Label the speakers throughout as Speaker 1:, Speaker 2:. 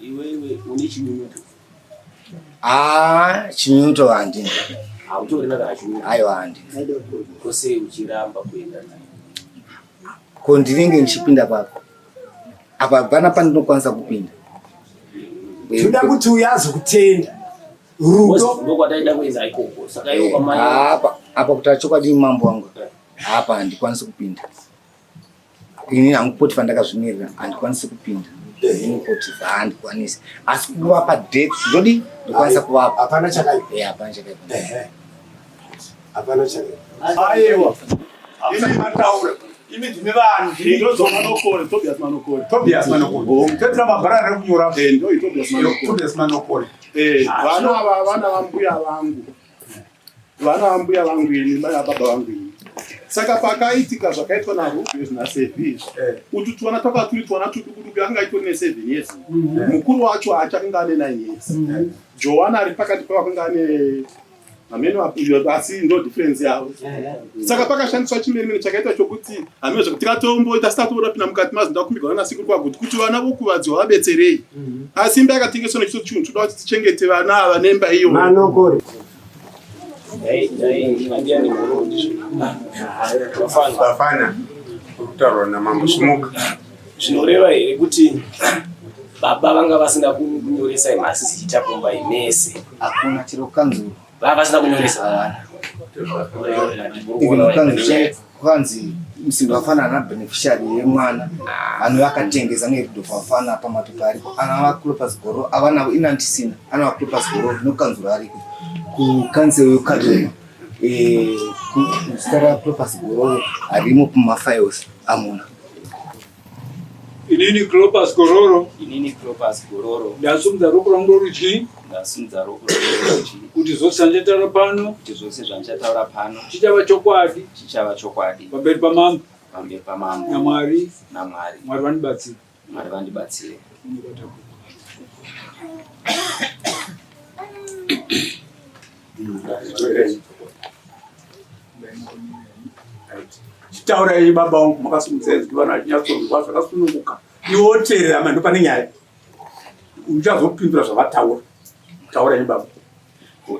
Speaker 1: Iwewe une chinyunyuto?
Speaker 2: Ah, chinyunyuto handina.
Speaker 1: Hautorina kana chinyunyuto?
Speaker 2: Aiwa handina.
Speaker 1: Ko sei uchiramba kuenda naye?
Speaker 2: Ko ndinenge ndichipinda papo. Apa hapana pandinokwanisa kupinda.
Speaker 3: Toda kuti uyo azokutenda. Rudo.
Speaker 1: Ndokwataida kuenda ikoko. Saka iwe kwamai.
Speaker 2: Apa apa kutaura chokwadi mambo wangu. Apa handikwanisi kupinda. Ini hangu Potifa ndakazvimirira handikwanisi kupinda. Ini Potifa handikwanisi. Asi kuvapa date ndodi ndokwanisa kuvapa.
Speaker 3: Hapana chakaipa.
Speaker 2: Eh, hapana chakaipa.
Speaker 3: Ehe. Hapana chakaipa.
Speaker 4: Aiwa. Imi mataura. Imi ndimi vanhu.
Speaker 5: Ndozo Manokore, Tobias Manokore.
Speaker 4: Tobias Manokore. Totora mabhara ari kunyora.
Speaker 5: Eh, ndo Tobias Manokore.
Speaker 4: Tobias Manokore.
Speaker 5: Eh, vana ava vana vambuya vangu. Vana vambuya vangu ini, mai vababa vangu ini. Saka pakaitika zvakaitwa naRubens naSevi izvi.
Speaker 4: Eh.
Speaker 5: Utu twana twaka turi twana tuduku-duku akanga itori ne7 years. Mukuru wacho achakanga ane 9 years. Joana ari pakati pavo akanga ane hameno asi ndo difference yavo. Saka pakashandiswa chimenemene chakaita chokuti hameno zvekuti tikatomboita sitatoda mukati mazi ndakumbirwa nasekuru kwaguti kuti vana vokuvadziwa vabetserei. Asi imba yakatengeswa nechiso chinhu toda kuti tichengete vana ava nemba iyoyo.
Speaker 3: Manokore.
Speaker 1: Dai dai andiani mhoro ndizvo. Vafana.
Speaker 4: Bafana. Kutaurwa namambo Smuka.
Speaker 1: Zvinoreva here kuti baba vanga vasina kunyoresa mazita kumba imese?
Speaker 2: Hakuna chero kanzuru.
Speaker 1: Vanga vasina kunyoresa.
Speaker 2: Even kanzuru chaiyo kwanzi Musindo Bafana ana beneficiary yemwana anova akatengesa neRudolf Bafana pamapepa ariko ana vaClopas Gororo avanavo ini handisina ana vaClopas Gororo nokanzuru ariko kukanzuru yekadoma eh, zita raClopas Gororo harimo pamafiles amuna.
Speaker 4: Inini Clopas Gororo.
Speaker 1: Inini Clopas Gororo.
Speaker 4: Ndasumudza ruoko rwangu rworudyi.
Speaker 1: Ndasumudza ruoko rwangu rworudyi.
Speaker 4: Kuti zvose zvandichataura pano.
Speaker 1: Kuti zvose zvandichataura pano.
Speaker 4: Chichava chokwadi.
Speaker 1: Chichava chokwadi.
Speaker 4: Pamberi pamambo.
Speaker 1: Pamberi pamambo.
Speaker 4: NaMwari.
Speaker 1: NaMwari.
Speaker 4: Mwari vandibatsire.
Speaker 1: Mwari vandibatsire.
Speaker 4: Chitaurai baba vangu makasimudza izwi vanhu vachinyatsonzwa zvakasununguka. Iwe woteerera manje pane nyaya. Uchazopindura zvavataura. Taurai baba.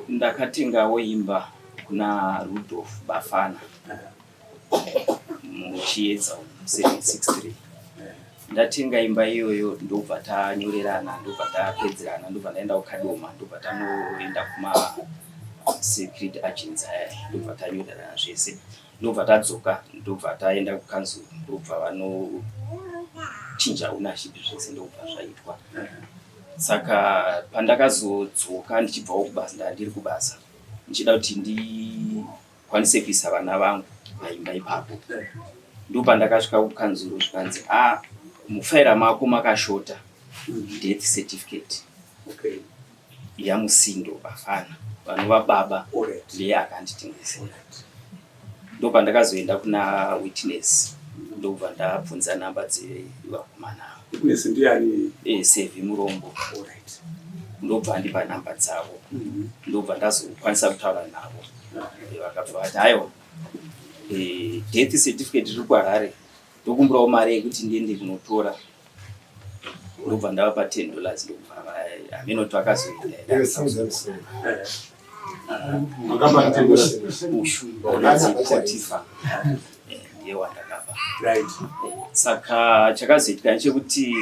Speaker 1: Ndakatengawo imba kuna Rudolf Bafana muChiedza 763. Ndatenga imba iyoyo ndobva tanyorerana ndobva tapedzerana ndobva ndaenda kuKadoma ndobva tanoenda kuma security agents aya ndobva tanyorerana zvese ndobva tadzoka ndobva taenda kukanzuru ndobva vanochinja ownership zvese ndobva zvaitwa. Saka pandakazodzoka ndichibvawo kubasa ndandiri kubasa ndichida kuti ndikwanise kuisa vana vangu paimba ipapo ndopandakasvika kukanzuru zvikanzi a ah, mufaira mako makashota death certificate
Speaker 4: okay.
Speaker 1: yamusindo bafana vanova baba ndiye akanditengesera ndopandakazoenda kuna witness ndobva ndabvunza namba dzevakomana ava.
Speaker 4: Witness ndiani?
Speaker 1: Eh, Sevi Murombo.
Speaker 4: Alright.
Speaker 1: Ndobva andipa namba dzavo. Ndobva ndazokwanisa kutaura navo. Vakabva vati aiwa eh, death certificate riri kuHarare ndokumbirawo mari yekuti ndiende kunotora ndobva ndavapa 10 dollars ndobva hameno kuti vakazoenda Potifa ndiye wandakapa. Saka chakazoitika ndechekuti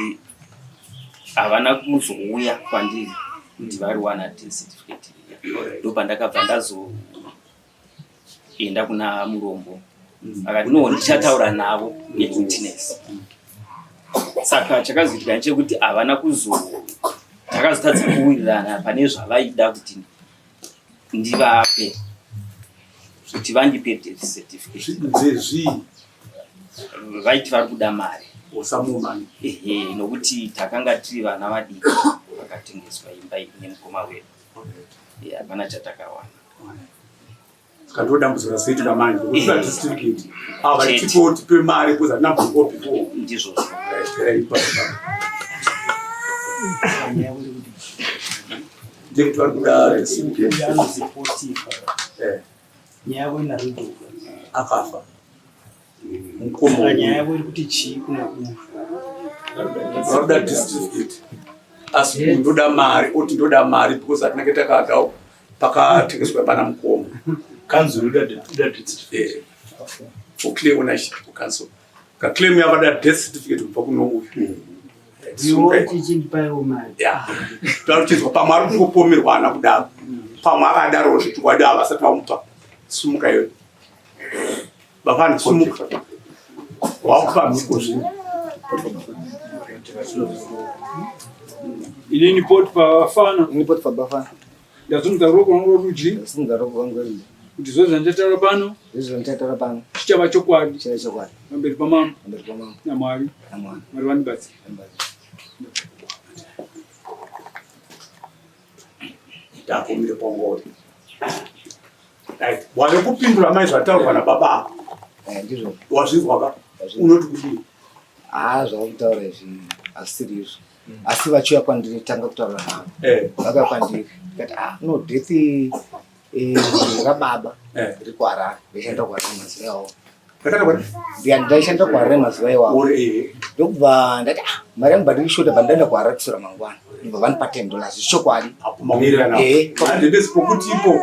Speaker 1: havana kuzouya kwandiri kuti variwana death certificate ndopandakabva ndazo enda kuna murombo akati no ndichataura navo newitness saka chakazoitika ndechekuti havana kuzo takazotadza kuwirirana pane zvavaida kuti ndivape kuti vandipe death certificate
Speaker 4: Zvezvii
Speaker 1: vaiti vari kuda mari
Speaker 4: osamumani
Speaker 1: ehe nokuti takanga tiri vana vadiki vakatengeswa imba iyi nemukoma wedu hapana chatakawana
Speaker 4: Saka ndo dambudziko razoitika manje kuti eh. certificate ava vatipo tipe mari because hatina bhuko before
Speaker 1: ndizvozvo
Speaker 4: ndekuti vari kuda certificate
Speaker 3: eh. nyaya yavo ina Rudolf
Speaker 4: akafa
Speaker 3: mukoma nyaya yavo iri kuti chii kuna
Speaker 4: uyu varuda certificate. Asi uyu ndoda mari, oti ndoda mari because atinenge takagawo pakatengeswa pana mukoma.
Speaker 6: Kanzuru ida death certificate.
Speaker 4: Eh. For clear ownership council. Ka claim yavada death certificate kubva kuno uyu. Taruchidzwa pamwe ari kungopomerwa ana kudaro. Pamwe akadaro zvechokwadi ava vasati vamupa. Sumuka iwe. Bafana sumuka. Wakupa mhiko zvino.
Speaker 7: Inini Potifa Bafana.
Speaker 2: Inini Potifa Bafana.
Speaker 7: Ndasimudza ruoko rwangu rworudyi.
Speaker 2: Ndasimudza ruoko rwangu rworudyi.
Speaker 7: Kuti zvose zvandichataura pano.
Speaker 2: Zvose zvandichataura pano.
Speaker 7: Chichava chokwadi.
Speaker 2: Chichava chokwadi.
Speaker 7: Pamberi pamambo.
Speaker 2: Pamberi pamambo.
Speaker 7: NaMwari.
Speaker 2: NaMwari.
Speaker 7: Mwari vandibatsire.
Speaker 2: Vandibatsire.
Speaker 4: Ndakumire pongori. Right. Wave kupindura mai zvataurwa nababa ava.
Speaker 2: Eh, ndizvo.
Speaker 4: Wazvinzwa ka? Unoti kudii?
Speaker 2: Ah, zvakutaura izvi asiri izvo. Asi vachiuya kwandiri tanga kutaura navo.
Speaker 4: Eh.
Speaker 2: Vakauya kwandiri. Ndikati ah, no death eh, rababa
Speaker 4: Eh.
Speaker 2: riri kuHarare. Ndaishanda kuHarare mazuva iwawo.
Speaker 4: Ndakati kwani?
Speaker 2: Ndaishanda kuHarare mazuva iwawo.
Speaker 4: Uri eh.
Speaker 2: Ndokubva ndati ah, mari yangu bandiri shota bandaenda kuHarare kuswera mangwana. Ndobva vandipa 10 dollars chokwadi.
Speaker 4: Apo mawirirana.
Speaker 2: Eh.
Speaker 4: Handebesi pokuti ipo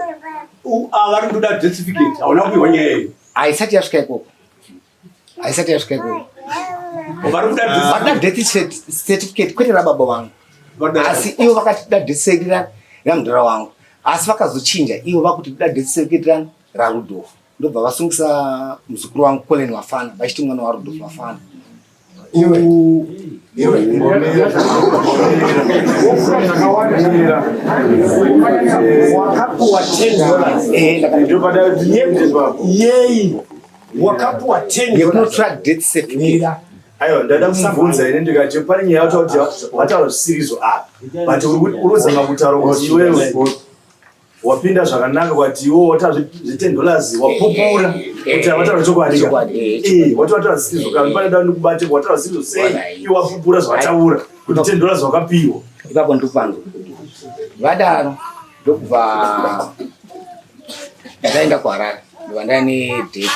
Speaker 4: ava vari kutoda death certificate. Hauna kupiwa nyaya iyo.
Speaker 2: Haisati yasvika ikoko. Haisati yasvika ikoko.
Speaker 4: Vari kuda death
Speaker 2: Vanoda death certificate kwete rababa vangu. Asi ivo vakati da death certificate ramudhara wangu. Asi vakazochinja ivo vakuti da death certificate raRudolf. Ndobva vasungisa muzukuru wangu Colin Wafana vachiti mwana waRudolf Wafana.
Speaker 3: Wakapuwa 10 dollars.
Speaker 2: Eh,
Speaker 3: Yei. Wakapuwa 10 dollars.
Speaker 2: Yekunotora death certificate.
Speaker 3: Mira.
Speaker 6: Aiwa, ndada kumubvunza ini ndikati pane nyaya yataura kuti wataura zvisirizo apa, but uri kuzama kutaura kuti iwewe wapinda zvakanaka kwati iwe wataura zve10 dollars wapupura kuti wataura chokwadi ka.
Speaker 2: Chokwadi, eh,
Speaker 6: Eh, wati wataura zvisirizo kana pane dani kubate wataura zvisirizo sei iwe wapupura zvawataura kuti 10 dollars wakapiwa.
Speaker 2: Ipapo ndikupanzwa. Vadaro ndokubva ndaenda kuHarare ndobva ndaine death.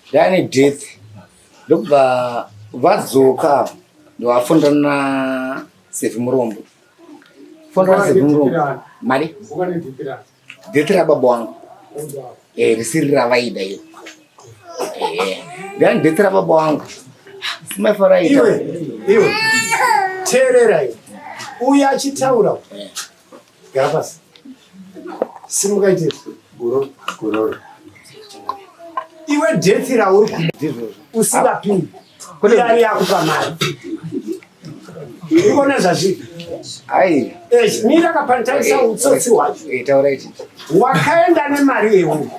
Speaker 2: Ndaine death ndokubva vadzoka ndovafondana na Sevi Murombo. Fondana Sevi Murombo. Mari? Death rababa wangu. Eh, risiri ravaida iyo. Eh, ndaine death rababa wangu. Simaifaraita.
Speaker 3: Iwe, iwe. Teerera iwe. Uyu achitaura. Gara pasi. Simuka ite.
Speaker 6: Gororo, gororo.
Speaker 3: Iwe death rauri kuda
Speaker 2: Ndizvozvo.
Speaker 3: usingapindi. Iye ari yakupa mari. Urikuona zvazviri.
Speaker 2: Ai.
Speaker 3: Eh, mira kapantarisa utsotsi hwacho.
Speaker 2: Eh, taura ichi.
Speaker 3: Wakaenda nemari yehuku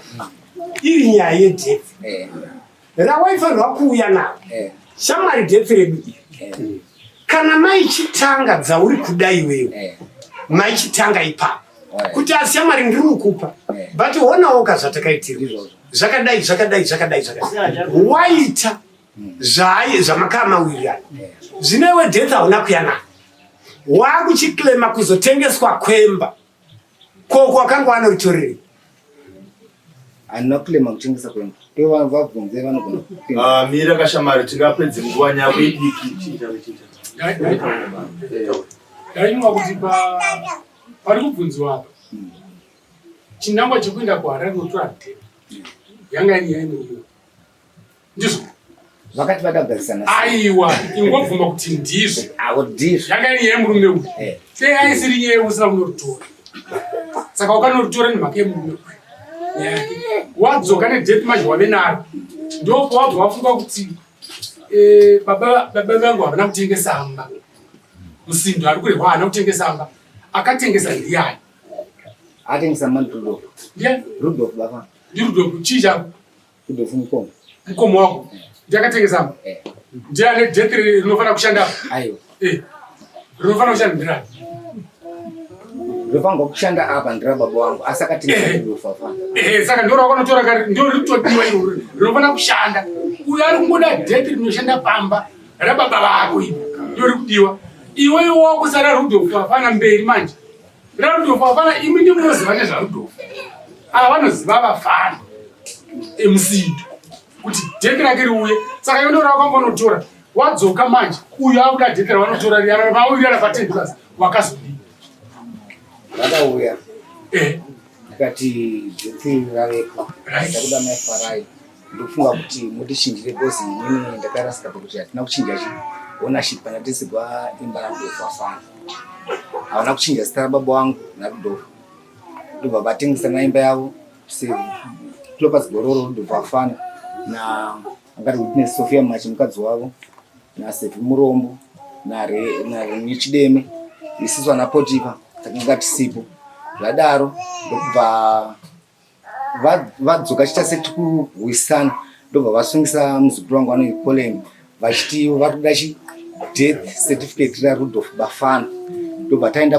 Speaker 3: iri nyaya yedeath
Speaker 2: Eh,
Speaker 3: rawaifanirwa kuuya naro.
Speaker 2: eh,
Speaker 3: Shamwari death redu iri.
Speaker 2: eh,
Speaker 3: Kana maichitanga dzauri kuda iwewe,
Speaker 2: eh.
Speaker 3: maichitanga ipapo.
Speaker 2: Alright.
Speaker 3: Kuti asi shamwari ndiri kukupa.
Speaker 2: Eh.
Speaker 3: But honawo ka zvatakaitirwa.
Speaker 2: Ndizvozvo.
Speaker 3: Zvakadai, zvakadai, zvakadai, zvakadai. Waita zvamakamawirirana. Zvino iwe death hauna kuya naro. Wakuchiklema kuzotengeswa kwemba. Koko wakanga wanoritorerei?
Speaker 2: Handina kuklema kutengesa kwemba. Ivo vabvunze vanogona kupinda.
Speaker 6: Ah, mira kashamari tingapedze nguva nyako idiki.
Speaker 7: Ndainwa kuti pari kubvunziwa apa. Chinangwa chekuenda kuHarare kunotora death. Yanga iri nyaya yemurume. Ndizvo.
Speaker 2: Vakati vadagarisana.
Speaker 7: Aiwa, ingobvuma kuti ndizvo.
Speaker 2: Avo ndizvo.
Speaker 7: Yanga iri nyaya yemurume uyu.
Speaker 2: Eh.
Speaker 7: Sei aisiri nyaya yekusina kunoritora. Saka ukanoritora nemhaka yemurume uyu. Nyaya yake. Wadzoka nedeath manje wave naro. Ndipo wabva wafunga kuti eh, baba baba vangu havana kutengesa mba. Musindo ari kurehwa haana kutengesa mba. Akatengesa ndiani?
Speaker 2: Atengesa mani Rudolf.
Speaker 7: Ndiani?
Speaker 2: Rudolf baba.
Speaker 7: NdiRudolf chii chako?
Speaker 2: Rudolf mukoma.
Speaker 7: Mukoma wako. Ndiye akatengesa mba.
Speaker 2: Eh.
Speaker 7: Ndiye ane death rinofanira kushanda apa.
Speaker 2: Aiwa.
Speaker 7: Eh. Rinofanira kushanda ndirani?
Speaker 2: Rinofanirwa kushanda apa ndira baba wangu asi akatengesa
Speaker 7: Eh.
Speaker 2: Rudolf afana.
Speaker 7: Ehe, saka ndiro rakanotora kare ndiro ritodiwa iroro rinofanira kushanda. Uyo ari kungoda death rinoshanda pamba rababa vako iri ndiro rikudiwa. Iwe wakusara Rudolf afana mberi manje. RaRudolf afana imi ndimi munoziva nezvaRudolf. Ava vanoziva vafana emusindo kuti death rake riuye. Saka iwe ndiro rakangonotora. Wadzoka manje uyo akuda death ravanotora riya vawirirana pa 10 dollars wakazodii?
Speaker 2: Vakauya.
Speaker 7: Eh.
Speaker 2: Ndikati death ravepo. Ndakuda mai Farai. Ndofunga kuti mutichinjire because inini ndakarasika pakuti hatina kuchinja chi ownership kana tisigwa imba raRudolf afana. Havana kuchinja zita rababa wangu naRudolf. Ndobva vatengesana imba yavo Clopas Gororo Rudolf afana na angati witness Sophia Machi mukadzi wavo naSevi Murombo naReni Chideme isusu ana Potifa takanga tisipo. Zvadaro ndokubva vadzoka chiita setikurwisana ndobva vasungisa muzukuru wangu anonzi Colin vachiti vari kuda chi death certificate raRudolf Bafana ndobva taenda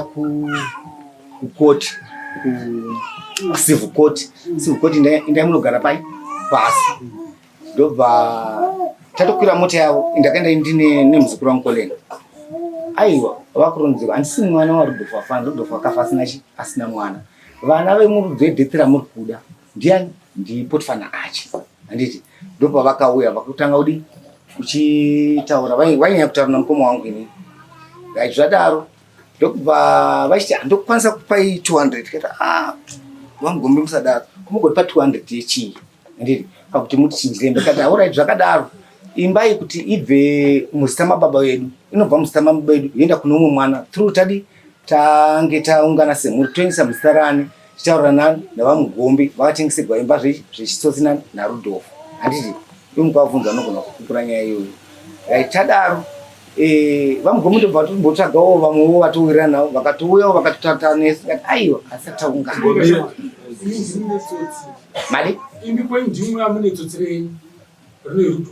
Speaker 2: kukoti kucivil court. Civil court indai munogara pai pasi ndobva tatokwira mota yavo ndakaenda ndine nemuzukuru wangu Colin. Aiwa vakuronzerwa handisi mwana waRudolf Bafana. Rudolf akafa asina chi asina mwana. Vana vemurudzi wedeath ramuri kuda ndiani? NdiPotifa naAchi. Handiti ndopavakauya vakutanga kudi kuchitaura vainyanya kutaura namukoma wangu ini. Right, zvadaro ndokubva vachiti handokwanisa kupai 200 tikati ah vamugombe musadaro kumugoti pa 200 yechii handiti pakuti mutichinjire imba tikati alright zvakadaro imba iyi kuti ibve muzita mababa vedu inobva muzita mababa vedu yoenda kune umwe mwana through tadi tange taungana semhuri toendesa muzita rani tichitaura nani navamugombe vakatengeserwa imba zvechitsotsi nani naRudolf handiti imukavabvunza anogona kupupura nyaya iyoyo right tadaro eh, vamugombe ndobva vatombotsvagawo vamwewo vatowirirana navo vakatouyawo vakatotaura nesu tikati aiwa asi taungana mari
Speaker 7: imi kwenyu ndimwe amune tsotsi renyu rine Rudolf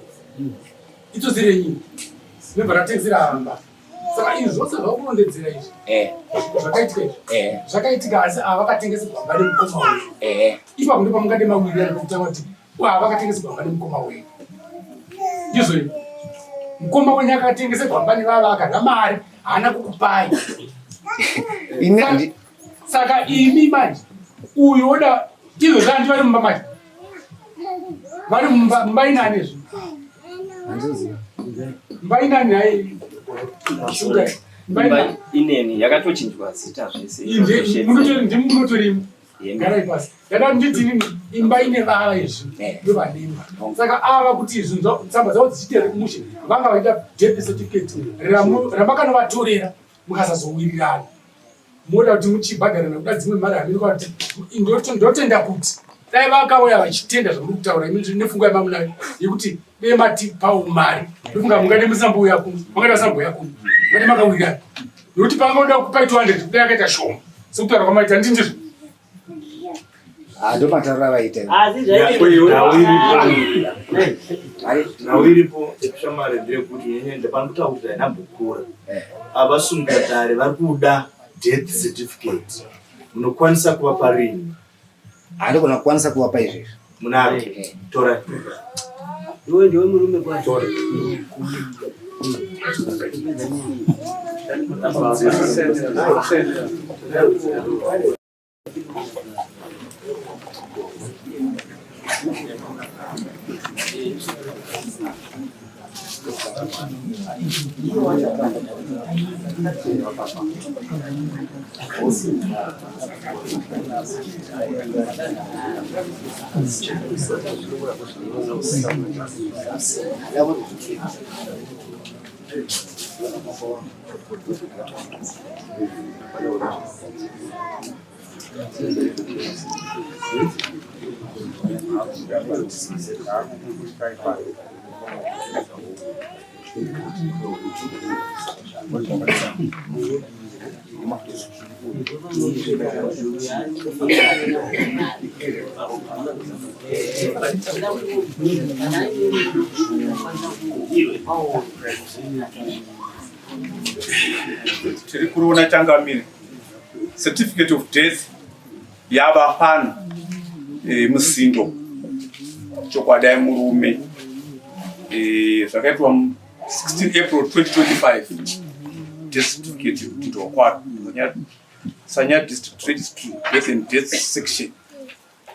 Speaker 7: itsotsi renyu rinobva ratengesera hamba saka izvi zvose zvakurondedzera izvi
Speaker 2: eh.
Speaker 7: zvakaitika izvi
Speaker 2: eh.
Speaker 7: zvakaitika asi ava vakatengeserwa hamba nemukoma wenyu
Speaker 2: eh.
Speaker 7: ipapo ndipo pamungade mawirirana pekutanga kuti ava vakatengeserwa hamba nemukoma wenyu ndizvo izvi mukoma wenyu akatengeserwa hamba nevava akadya mari haana kukupai saka imi manje uyu oda izvo zvandi vari mumba manje vari mumba mumba inani izvi mumba inani hai shuga mumba inani
Speaker 1: ineni yakatochinjwa zita zvese
Speaker 7: ndimunotorimo garai pasi yada nditi inini imba ine vava izvi ndovanemba saka ava kuti izvi tsamba dzavo dzichiite mushe vanga vaita death certificate ramakanovatorera mukasazowirirana moda kuti muchibhadhara nekuda dzimwe mari hameno kuti ndotenda kuti dai vakauya vachitenda zvamuri kutaura imi nepfungwa yamamunayo yekuti dai matipawo mari ndofunga mungade musambouya kuno mangade vasambouya kuno mungade makawirirana nekuti panga uda kupai 200 kudai akaita shoma sekutaura kwamaita ndi ndizvo
Speaker 2: Ah, ndomataurira vaita
Speaker 8: Asi zvaite
Speaker 6: Nhau iripo shamwari ndeyekuti nyanya ndapanotaura kuti hainambokura avasunga dare vari kuda death certificate munokwanisa kuvapa rini?
Speaker 2: Handikona kukwanisa kuvapa izvezvi.
Speaker 6: Munaro tora
Speaker 8: Iwe ndiwe murume kwacho.
Speaker 6: Tora.
Speaker 4: Tiri kuona changamire certificate of death yava pano e, musindo chokwadi ai murume e, zvakaitwa 16 April 2025 death certificate yekudhindwa kwaro Sanya district registry death and death section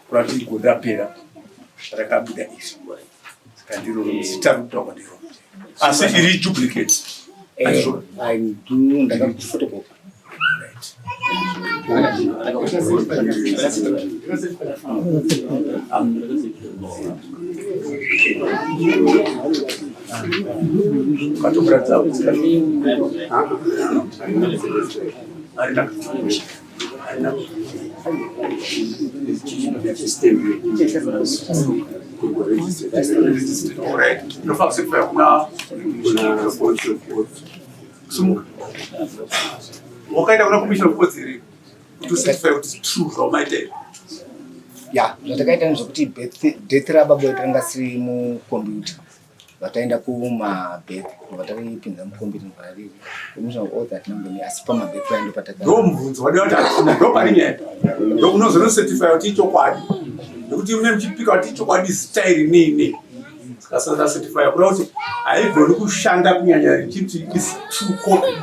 Speaker 4: kurati ndigore rapera rakabuda izvi saka ndiro zita rikutaurwa ndiro. Asi iri duplicate.
Speaker 2: Eh, ndakafotokopa.
Speaker 4: Ukatomuratidza kuti harina Sumuka. Wakaenda kuna commissioner of courts here kuti ucertify kuti true zvaumaita here?
Speaker 2: Ya, zvatakaita ndezvekuti death rababa vedu ranga siri mukombiyuta. Vataenda kumabirth vataripinza mukombiyuta ndobva commissioner of oath hatina mboni asi pamabirth paya ndopataka.
Speaker 4: Ndo mubvunzo wadiwa kuti hatina ndo pane nyaya. Ndo unozonocertify kuti ichokwadi. Nekuti mune muchipika kuti ichokwadi zita iri nei nei. Saka saka certify kuda kuti haigoni kushanda kunyanya richiti is true copy.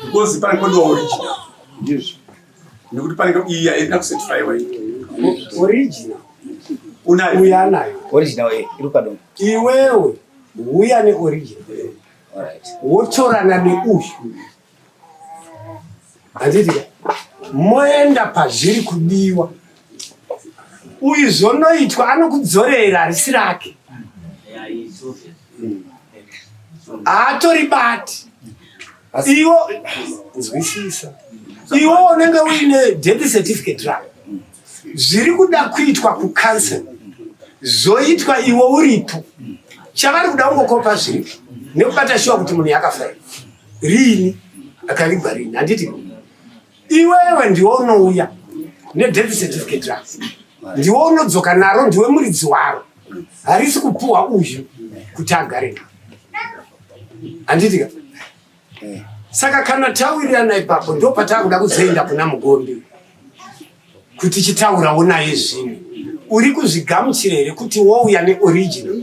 Speaker 4: Because pane kodiwa original.
Speaker 2: Ndizvo.
Speaker 4: Nekuti pane iyi haina kucertifyiwa iyi.
Speaker 3: Original.
Speaker 4: Unayo.
Speaker 3: Uya anayo.
Speaker 2: Original eh iri kwadongo.
Speaker 3: Iwewe uya neoriginal.
Speaker 2: Alright.
Speaker 3: Wotorana neuyu. Handiti ka? Moenda pazviri kudiwa. Uyu zvonoitwa anokudzorera harisi rake. Haatoribati. Iwo nzwisisa. Iwo unenge uine death certificate rako. Zviri kuda kuitwa kucouncil zvoitwa iwe uripo. Chavari kuda kungokopa zviripo nekubata shuwa kuti munhu yakafa here riini akavigwa riini handiti iwewe ndiwe unouya nedeath certificate rako ndiwe unodzoka naro ndiwe muridzi waro harisi kupuwa uyu kuti agare naro handiti ka saka kana tawirirana ipapo ndo pataakuda kuzoenda kuna mugombi kuti chitaurawo naye zvino uri kuzvigamuchira here kuti wouya neoriginal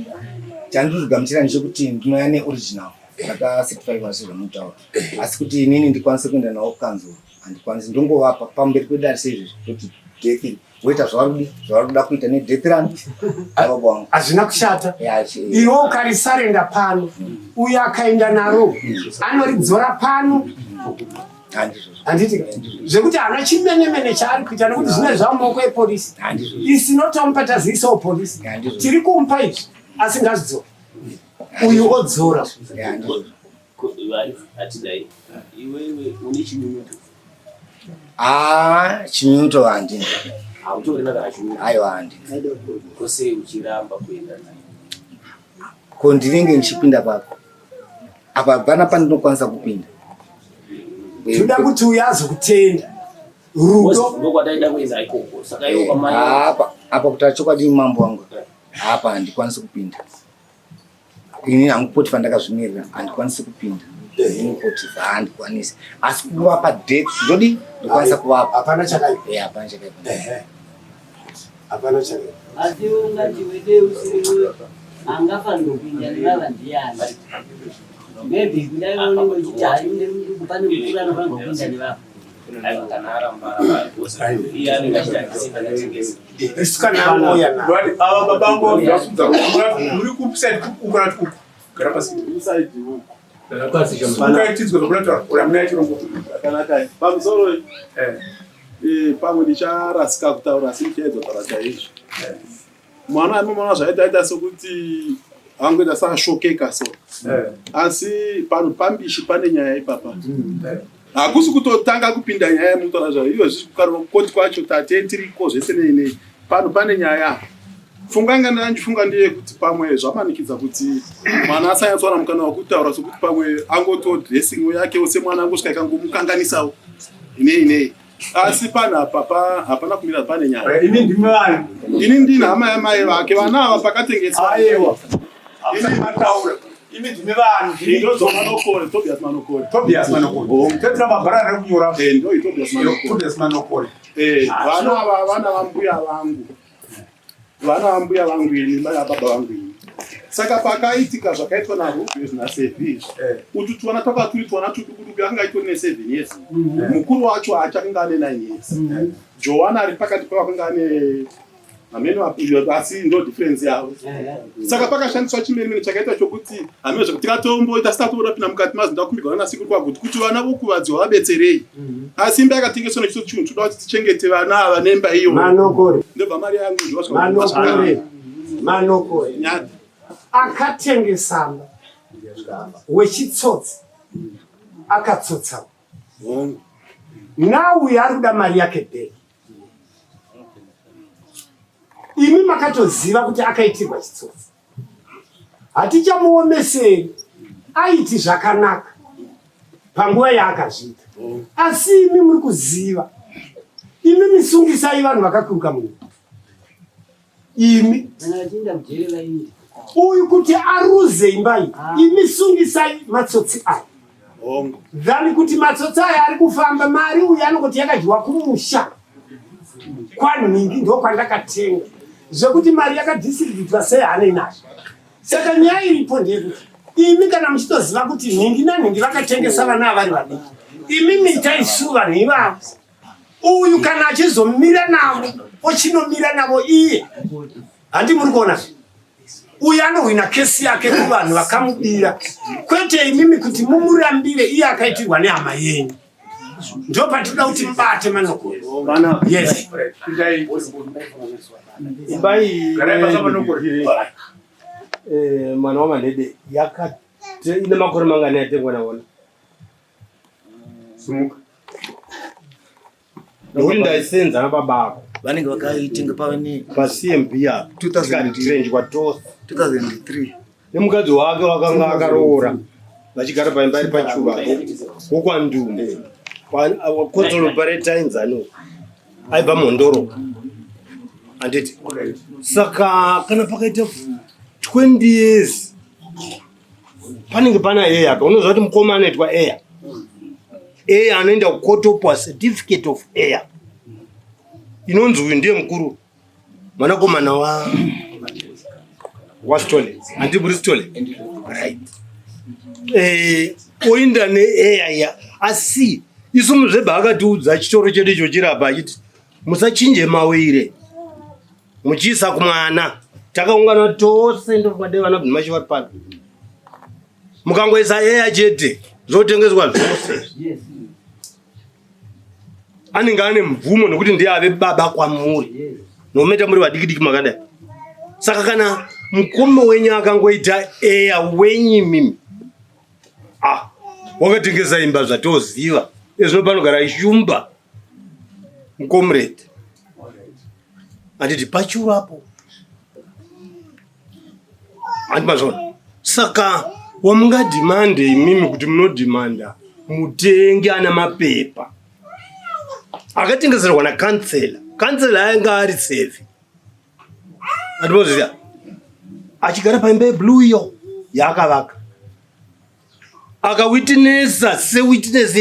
Speaker 2: Chandiri kugamuchira ndechekuti ndinouya neoriginal rakacertifyiwa sezvamunotaura. Asi kuti inini ndikwanise kuenda nawo kukanzuru handikwanisi ndongovapa pamberi pedare seizvozvi kuti death voita zvavari zvavari kuda kuita nedeath run baba wangu.
Speaker 3: Hazvina kushata.
Speaker 2: Ya, chi-
Speaker 3: Iwe ukarisarenda pano uyo akaenda naro anoridzora pano
Speaker 2: Handizvozvo.
Speaker 3: handiti zvekuti haana chimenemene chaari kuita nekuti zvine zvamumaoko epolisi
Speaker 2: Handizvozvo.
Speaker 3: isinotomupa taziisawo polisi
Speaker 2: Handizvozvo.
Speaker 3: tiri kumupa izvi asi ngazvidzora uyu odzora
Speaker 2: Ya, handizvozvo.
Speaker 1: Atidai iwewe une chinyunyuto
Speaker 2: Ah, chinyuto handina.
Speaker 1: hautorina kana chinyunyuto
Speaker 2: Aiwa handina.
Speaker 1: kose uchiramba kuenda naye
Speaker 2: Ko ndinenge ndichipinda papo. Apa hapana pandinokwanisa kupinda.
Speaker 3: Toda kuti uyu azokutenda rudo
Speaker 1: ndokwataida kuenda ikoko saka iwo pamai
Speaker 2: Apa apa kutaura chokwadi mambo wangu. Apa handikwanisi kupinda. Ini hangu Potifa ndakazvimirira handikwanisi kupinda. Ini Potifa handikwanisi. Asi kuvapa death ndodi ndokwanisa kuvapa.
Speaker 3: Hapana chakaipa.
Speaker 2: Eh, hapana chakaipa.
Speaker 3: Ehe. Hapana chakaipa.
Speaker 8: Asi ungati wede usiri angafanirwa kuinda nevava ndiyani? Maybe kudai unenge uchiti hai pane mukuru anofanirwa kuinda nevava.
Speaker 1: Aiwa kana aramba aramba iye anenge achiti handisi ndakatengesa
Speaker 3: Isu kana angouya naro.
Speaker 4: Ndati ava babangu ndasudza muri kupside uku kana kuti uku. Gara pasi.
Speaker 5: Inside uku.
Speaker 4: Mukaitinzwa zvamunotaura uri hamuna chirongwa.
Speaker 5: Zvakanaka. Pamusoro
Speaker 4: Eh.
Speaker 5: pamwe ndicharasika kutaura asi ndichaedza kutaura chaizvo. Mwana mwana zvaita aita sokuti angoita saashokeka so. Asi pano pambishi pane nyaya ipapa. Hakusi kutotanga kupinda nyaya yemutaura zvayo iyo zvisikukoti kwacho tate tiriko zvese nei nei. Pano pane nyaya. Pfungwa yanga ndandifunga ndeyekuti pamwe zvamanikidza kuti mwana asanyatsowana mukana wekutaura sokuti pamwe angoto dressing yakewo semwana angosvika ikangomukanganisawo nei nei. Asi panhu apa hapana kumira pane nyaya.
Speaker 4: Ini ndimi vanhu.
Speaker 5: Ini ndini hama yamai vake vana ava pakatengeswa.
Speaker 4: Aiwa. Hamusati mataura. Imi ndimi vanhu.
Speaker 5: Ndodzo Manokore, Tobias Manokore.
Speaker 4: Tobias Manokore. Totora mabhara ari kunyora.
Speaker 5: Eh, ndo Tobias Manokore.
Speaker 4: Tobias Manokore.
Speaker 5: Eh, vana ava vana vambuya vangu. Vana vambuya vangu ini, mai ababa vangu ini. Saka pakaitika zvakaitwa naRubes naSevi izvi. Utu twana twaka turi twana tuduku-duku akanga itori ne7 years. Mukuru wacho achakanga ane 9 years. Joana ari pakati pavo akanga ane Hameno asi ndo difference yavo. Saka pakashandiswa chimenemene chakaita chokuti hameno zvekuti tikatomboita sitatoda pinda mukati mazi ndakumbirwa nana sekuru kwakuti kuti vana vokuvadzwa vabetserei. Asi imba yakatengeswa nechiso chinhu toda kuti tichengete vana ava nemba iyo.
Speaker 3: Manokore.
Speaker 5: Ndobva mari yangu ndosvika.
Speaker 3: Manokore. Manokore.
Speaker 5: Nyati.
Speaker 3: Akatengesamba wechitsotsi akatsotsa. Now uyu ari kuda mari yake back. Imi makatoziva kuti akaitirwa chitsotsi. Hatichamuomeseri, aiti zvakanaka panguva yaakazviita, asi imi muri kuziva. Imi misungisai vanhu vakakuruka munyika. Imi uyu kuti aruze imba iyi, ah. imi sungisai matsotsi aya than kuti matsotsi aya ari kufamba mari uyu anongoti yakadyiwa kumusha kwanhingi ndokwandakatenga zvekuti mari yakadisiributwa sei hanei nazvo saka nyaya iripo ndeyekuti imi kana muchitoziva kuti nhingi nanhingi vakatengesa vana avari vadiki imi mitai su vanhu ivavo uyu kana achizomira navo ochinomira navo iye handi muri kuona uyu anohwina kesi yake kuvanhu vakamubira kwete imimi kuti mumurambire iye akaitirwa nehama yenyu ndopatinoda kuti mubate manokoro yes
Speaker 9: imba iyi eh, mwana wamanhede ine makore mangani yatengwa naona
Speaker 4: Sumuka.
Speaker 9: Nokuti ndaisenza nababa ako.
Speaker 2: Vanenge vakaitenga pave ne
Speaker 9: paCMB apa.
Speaker 2: 2003
Speaker 9: tose.
Speaker 2: 2003.
Speaker 9: Nemukadzi wake wakanga akaroora vachigara paimba iri pachuva wokwandume. Kotsolo paretainzano aibva mhondoro. Handiti. Saka kana pakaita 20 years panenge pana eya apa unoziva kuti mukoma anoitwa eya eya anoenda kukotopwa certificate of eya inonzi uyu ndiye mukuru mwanakomana wa wastole handiti muri stole right eh, oinda neeya iya asi isu muzvebha akatiudza chitoro chedu icho chiri apa achiti musachinje mawire muchiisa kumwana takaungana tose ndofunga vana bhimashi vari pano mukangoisa eya chete zvotengeswa zvose anenge ane mvumo nekuti ndiye ave baba kwamuri nometa muri vadikidiki makadai saka kana mukoma wenyu akangoita eya wenyu mimi ah wakatengesa imba zvatoziva ezvino panogara shumba mucomrade handiti pachuru apo handi mazvona saka wamungadhimande imimi kuti munodhimanda mutenge ana mapepa akatengeserwa nakansela kansela ainga ari sevi andimoziva achigara paimba yeblue iyo yaakavaka akawitinesa sewitness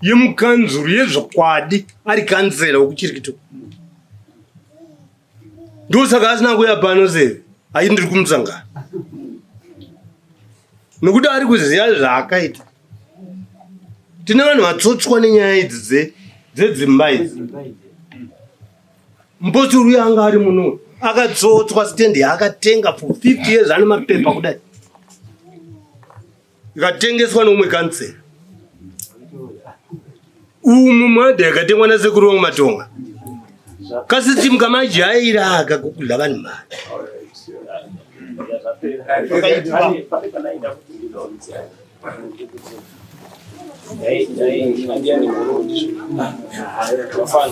Speaker 9: yemukanzuru yezvokwadi ari kanzela wekuchirikito ndosaka asina kuya pano se ayi ndiri kumusangano nokuti ari kuziva zvaakaita tine vanhu vatsotswa nenyaya idzi dzedzimba idzi Mupostori uya anga ari muno akatsotswa stand yaakatenga for 50 years ane mapepa kudai ikatengeswa neumwe kansela umu mwadha yakatengwa nasekuru vangu matonga kasitimu kamajaira aka kokudla vanhu mari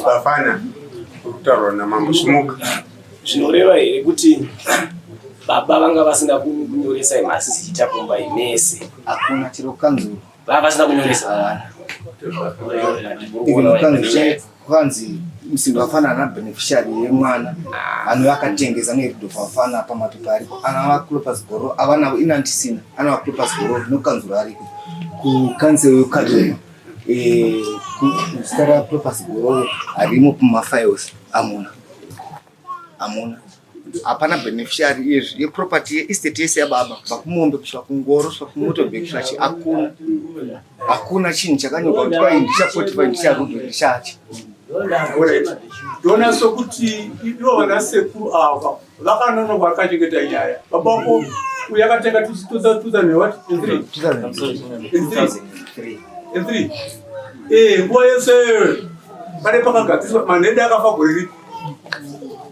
Speaker 4: Bafana kutaurwa namambo Sumuka.
Speaker 1: Zvinoreva here kuti baba vanga vasina kunyoresa mazita kumba imese?
Speaker 2: Hakuna chero kanzuru.
Speaker 1: Vanga vasina kunyoresa.
Speaker 2: Even kanzuru kwanzi musindo wafana ana beneficiary yemwana anove akatengesa neridhofa wafana pamapepa aripo ana vakulopas goro avanavo ini andisina ana vakulopas goro nokanzuro ariko kukansel yekukadoma eh, zita rakulopas goro harimo pumafiles amuna amuna hapana beneficiary yezvi yeproperty yeestate yese yababa kubva kumombe kusvika kungoro kusvika kumotobag kusvika chi hakuna hakuna chinhu chakanyorwa kuti kwai ndicha 45 ndicha rudo ndichachi.
Speaker 4: Ndoona sokuti ivo vana sekuru ava vakanonoka vakachengeta nyaya. Baba wako uyu akatenga 2003. Eh, nguva yese pane pakagadziriswa manhede akafa gore ripi?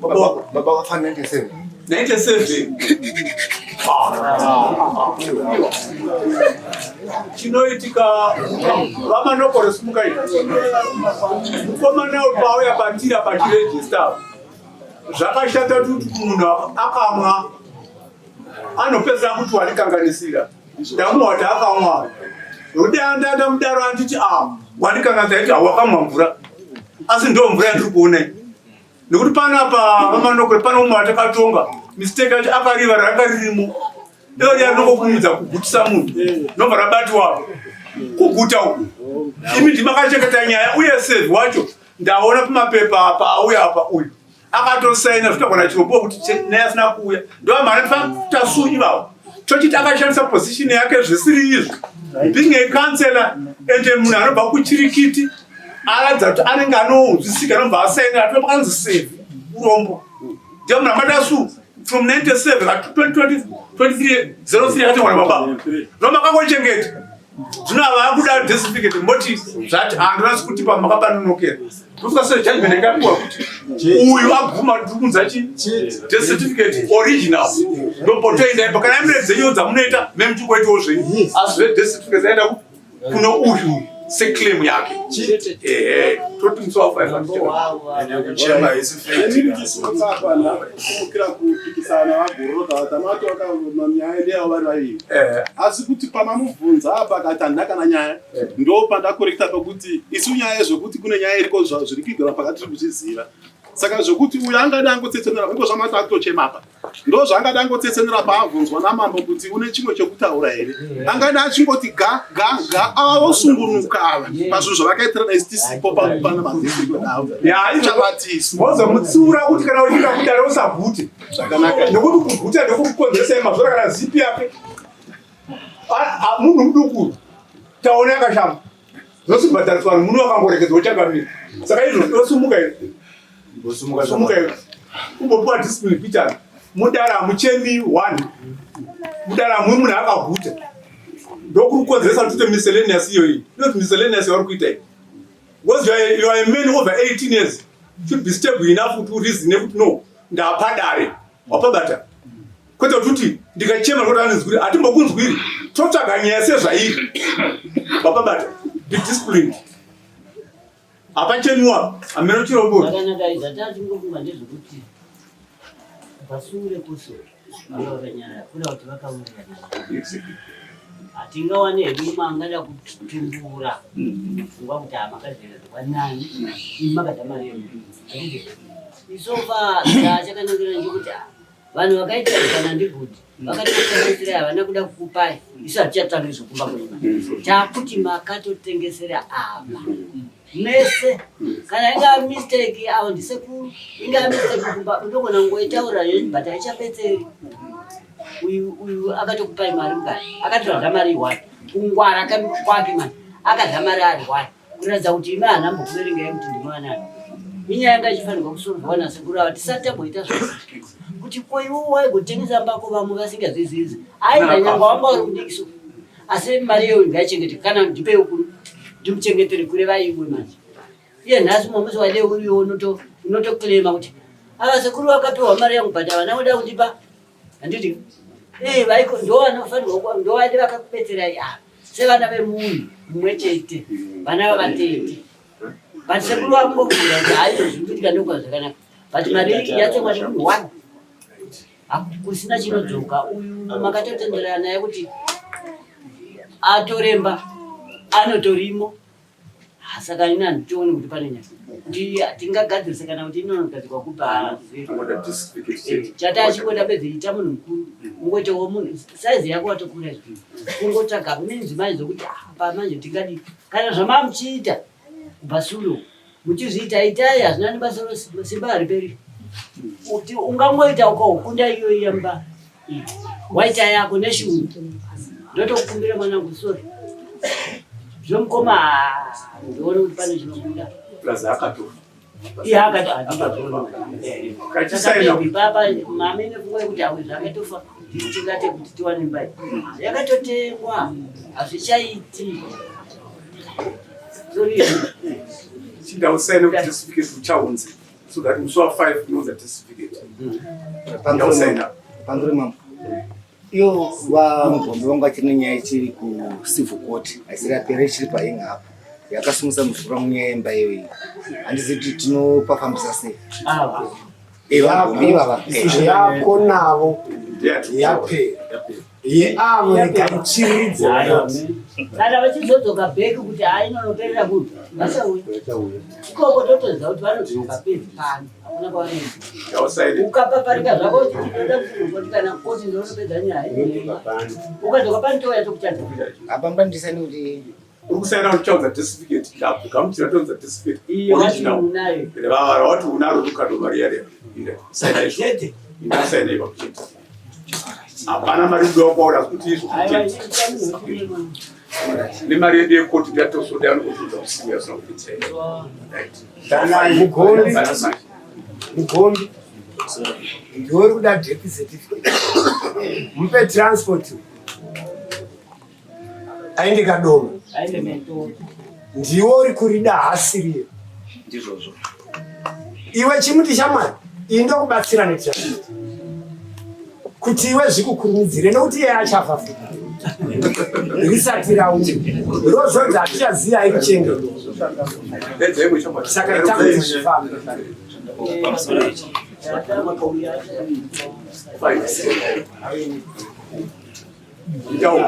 Speaker 4: Baba wako.
Speaker 2: Baba wakafa 97.
Speaker 4: 97. Chinoitika vamanokore simuka iri. Mukomana pauya patira pachirejista. Zvakashata kuti munhu akamwa anopedzera kuti walikanganisira. Ndamuwa kuti akamwa. Nokuti andanda mudaro anditi ah wandikanganisa iti wakamwa mvura. Asi ndo mvura yandiri kuona iyi. Nekuti panapa vamanokore pane umwe watakatonga mistake yacho akariva ranga ririmo. Deo riya rinongokurumidza kugutisa munhu ndobva rabatiwa kuguta uku. Imi ndimakachengeta nyaya uye save wacho ndaona pamapepa apa auya apa uyu akatosaina zvitogona chirombo kuti naye asina kuuya ndoamhana tasu ivavo tochiti akashandisa position yake zvisiri izvo being a councillor and munhu anobva kuchirikiti aratidza kuti anenge anonzwisika anobva asaina atova pakanzi save urombo ndiyo munhu amatasu from 97 2023 03 akatengwa nababa ndomakangochengeta zvino ava akuda death certificate moti zvati handinasi kuti pamakapanonokera ndofuka se judgment yakapiwa kuti uyu abvuma kuti kunza chi death certificate original ndopotoenda ipo kana mune dzenyu dzamunoita memuchikoitawo zvenyu asi zve death certificate zaenda kuno uyu seclaim yake ehe toti musi wa 5
Speaker 6: Kuchema isi
Speaker 5: kumukira kupikisana vagororo tamati nyaya ndeyavo vari vaviri asi kuti pamamubvunza apa akati handina kana nyaya ndo pandakorekta pakuti isu nyaya yezvekuti kune nyaya iriko zviri kuigara pakati tiri kuzviziva saka zvokuti uyu angada angotsetsenura iko zvamati akutochema apa ndo zvaangada angotsetsenura paabvunzwa namambo kuti une chimwe chekutaura here angada achingoti ga ga ga ava vosungunuka ava pazvinhu zvavakaitirana isi tisipo pana madhesiko avo
Speaker 4: wozomutsiura kuti kana uchida kudaro usagute
Speaker 5: zvakanaka
Speaker 4: nekuti kuguta ndekukukonzeresa mazvora kana zipi yake munhu muduku taona yakashama zosibhadhariswa vanhu muno wakangorekedzwa uchakamira saka izvo osumuka sumuka iwe umbopiwa discipline peter mudara hamuchemi one mudara hamui munhu akaguta ndokurukonzeresa kuti uite miscellaneous iyoyi inoti miscellaneous yauri kuita iyi because you are a man over 18 years should be stable enough to reason nekuti no ndapadare wapabata kwete kuti ndikachema nekuti anonzwiri hatimbokunzwiri totsvaga nyaya sezvairi wapabata be disciplined hapachemiwa hameno chirombo
Speaker 8: Zvakanaka izvi zvatachingofunga ndezvekuti pasure kuso vakanyarara kuda kuti vakaurirana hatingawane hedu umwe angada kutumbura pfungwa kuti hamakazvererwa nani imi makadya mari yedu handiti isofa chakanakira ndechekuti ah, vanhu vakaita kana ndigudi vakatotengeserai havana kuda kukupai isu hatichatsvangi zvokumba kwenyu takuti makatotengesera ava mese kana ingaa mistake avo ndisekuru ingaa mistake kumba unogona kungoitaura yenyu but haichabetseri uyu uyu akatokupai mari mukati akatoradza mari iwani kungwara kwake mani akadya mari ari wani kuratidza kuti imi hana mbokuverengai kuti ndimwanani inyaya yanga ichifanirwa kusolvwa nasekuru ava tisati tamboita zvose kuti ko iwo waigotengesa mbako vamwe vasingazvizivi aida nyangwa wanga uri mudikiso asi mari iyoyo ngaichengete kana ndipeiwo kuno ndimuchengetere kureva iwe manje iye nhasi mumwe musi wade uriwo unotoclaima kuti ava sekuru vakapiwa mari yangu but havana kuda kundipa handiti Eh, vaiko ndo vanofanirwa ndo vade vakakubetserai ava sevana vemunhu mumwe chete vana vavatete but sekuru vakungofunga kuti haizvo zviri kuitika ndokuva zvakanaka but mari yatengwa nemunhu one kusina chinodzoka uyu makatotenderana naye kuti atoremba anotorimo saka ini handitioni kuti pane nyaya kuti tingagadzirise kana kuti inonogadzirwa kupa chati achingoda bedzi ita munhu mukuru ungoitawo munhu saizi yako watokura izvi kungotsvaga minzi manje zokuti apa manje tingadii kana zvamamuchiita kubva sure muchizviita itai hazvina nebasa simba hariperi kuti ungangoita ukaukunda iyo iyamba waita yako neshungu ndotokukumbira mwanangu sorry zvomukoma ndione kuti pane chinobuda
Speaker 4: plus akatofa.
Speaker 8: Iye akati handingazviona.
Speaker 4: Kachisaina.
Speaker 8: Baba mame nepfungwa yekuti awe zvakatofa tingate kuti tiwane imba iyi. Yakatotengwa hazvichaiti. Sorry.
Speaker 4: Chinda usaine kuti certificate uchaunze so that musi wa 5 unounza certificate. Ndausaina.
Speaker 2: Panduri mambo. Iyo vamugombe vangu vachiri nenyaya ichiri kucivil court haisiri yapera ichiri pahinga apo yakasungisa muzukuru wangu nyaya yemba iyoyi handizivi kuti tinopafambisa sei. Vagombe ivava.
Speaker 3: Yako navo yapera yeavo rega itsviridze
Speaker 8: Kana vachizodzoka bheki kuti hai inonoperera kupi vachauya ikoko totoziva kuti vanodzoka pezi pano hakuna kwavanoenda. Ukapaparika zvako uchiti ndoda kuti kana koti ndinonopedza nyaya ukadzoka pano touya tokuchaja.
Speaker 2: Apa mbandisani kuti
Speaker 4: Uri kusaina kuti uchaunza certificate ndakugamuchira tounza certificate
Speaker 8: Iyo
Speaker 4: original.
Speaker 8: unayo.
Speaker 4: Vavara wati unaro rukado mari yare. Inde saina izvo. Inde saina ipapo chete. Hapana mari kudiwa kwauri asi kuti izvo
Speaker 8: Aiwa,
Speaker 4: chete. Nemari yedu yekoti ndiyatozoda yanokuudza usiku yasina kupinza. Right.
Speaker 3: Mugombi. Mugombi ndiwe uri kuda death certificate mupe transport aende Kadoma ndiwe uri kurida haasiriyo
Speaker 1: Ndizvozvo.
Speaker 3: Iwe chimuti chamwari iyi ndokubatsira netransport kuti iwe zvikukurumidzire nokuti iye achafa futi risati rauya rozonzi hatichaziva aikuchengeta saka ita kuti zvifambe.
Speaker 1: Pamusoro ichi.
Speaker 4: Ndau.